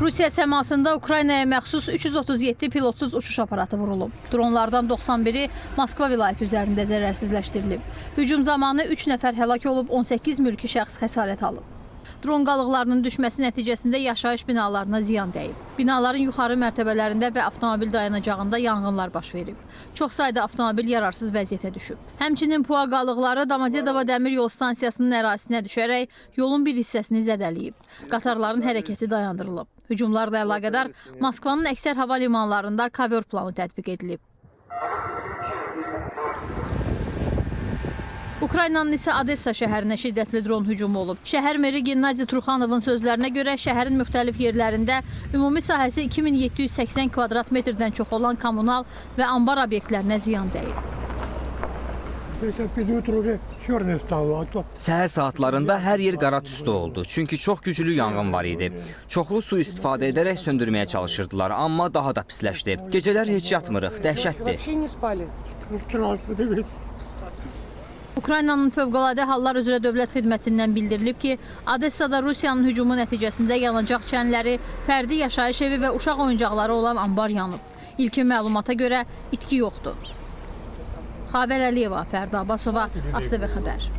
Rusiya səmasında Ukraynaya məxsus 337 pilotsuz uçuş aparatı vurulub. Dronlardan 91-i Moskva vilayəti üzərində zərərsizləşdirilib. Hücum zamanı 3 nəfər həlak olub, 18 mülki şəxs xəsarət alıb. Dron qalıqlarının düşməsi nəticəsində yaşayış binalarına ziyan dəyib. Binaların yuxarı mərtəbələrində və avtomobil dayanacağında yanğınlar baş verib. Çox sayda avtomobil yararsız vəziyyətə düşüb. Həmçinin PUA qalıqları Domodedovo dəmir yol stansiyasının ərazisinə düşərək yolun bir hissəsini zədələyib. Qatarların hərəkəti dayandırılıb. Hücumlarla əlaqədar Moskvanın əksər hava limanlarında kavör planı tətbiq edilib. Ukraynanın isə Odessa şəhərinə şiddətli dron hücumu olub. Şəhər meri Gennadi Truxanovun sözlərinə görə şəhərin müxtəlif yerlərində ümumi sahəsi 2780 kvadrat metrdən çox olan kommunal və anbar obyektlərinə ziyan dəyib. Сейчас під утро вже чорне стало, а то Səhər saatlarında hər yer qara tüstü oldu. Çünki çox güclü yanğın var idi. Çoxlu su istifadə edərək söndürməyə çalışırdılar, amma daha da pisləşdi. Gecələr heç yatmırıq, dəhşətdir. Вообще не спали. страшно дивись. Ukraynanın Fövqəladə Hallar üzrə Dövlət Xidmətindən bildirilib ki, Odessada Rusiyanın hücumu nəticəsində yanacaq çənləri, fərdi yaşayış evi və uşaq oyuncaqları olan anbar yanıb. İlkin məlumata görə itki yoxdur. Xavər Əliyeva, Fərda Abbasova, ASTV xəbər.